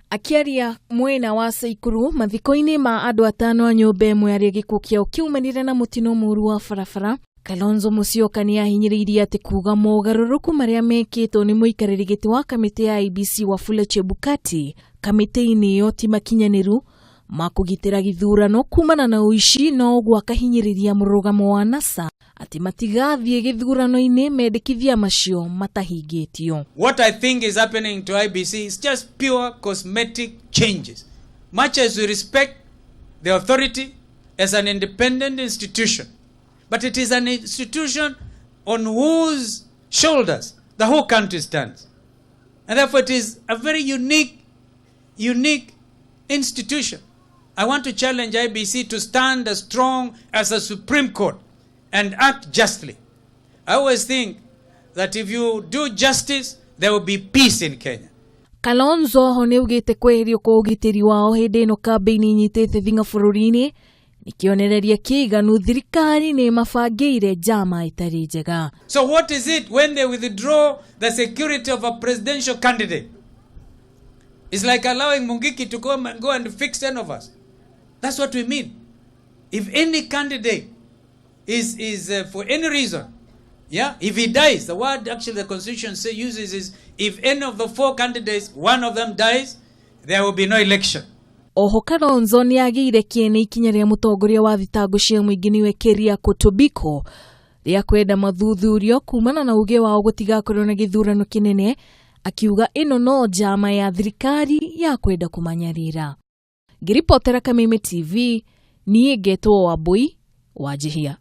Akĩaria mwena wa Caikuru mathiko-inĩ ma andũ atano a nyũmba ĩmwe arĩa gĩkuũ kĩao kĩaumanire na mũtino mũru wa barabara, Kalonzo Musyoka nĩ ahinyĩrĩirie atĩ kuga mogarũrũku marĩa mekĩtwo nĩ mũikarĩri gĩtĩ wa kamĩtĩ ya IEBC Wafula Chebukati kamĩtĩ-inĩ ĩyo ti makinyanĩru ma kũgitĩra gĩthurano kumana na ũici, no ũguo akahinyĩrĩria mũrũgamo wa NASA atĩ matigathiĩ gĩthurano-inĩ mendekithia macio matahingĩtio. What I think is happening to IEBC is just pure cosmetic changes. Much as we respect the authority as an independent institution, but it is an institution on whose shoulders the whole country stands. And therefore it is a very unique institution. I want to challenge IEBC to stand as strong as a Supreme Court and act justly. I always think that if you do justice, there will be peace in Kenya. Kalonzo oho nĩ augĩte kweherio kwa ũgitĩri wao hĩndĩ ĩno kambĩini inyitĩte thing'a bũrũri-inĩ nĩ kĩonereria kĩiganu thirikari nĩ mabangĩire njama ĩtarĩ njega. So what is it when they withdraw the security of a presidential candidate? It's like allowing Mungiki to go and fix 10 of us. That's what we mean. If any candidate is for any reason, yeah, if he dies, the word actually the constitution uses is if any of the four candidates, one of them dies, there will be no election. Oho Kalonzo nĩ agĩire kĩene ikinya rĩa mũtongoria wa thitango cia mũingĩ nĩwe Keriako Tobiko rĩa kwenda mathuthurio kumana na uge wao gũtigakorwo na gĩthurano kĩnene, akiuga ĩno no njama ya thirikari ya kwenda kũmanyarira. Ngĩribotera Kameme TV, niĩ ngetwo Wambui wa Njihia.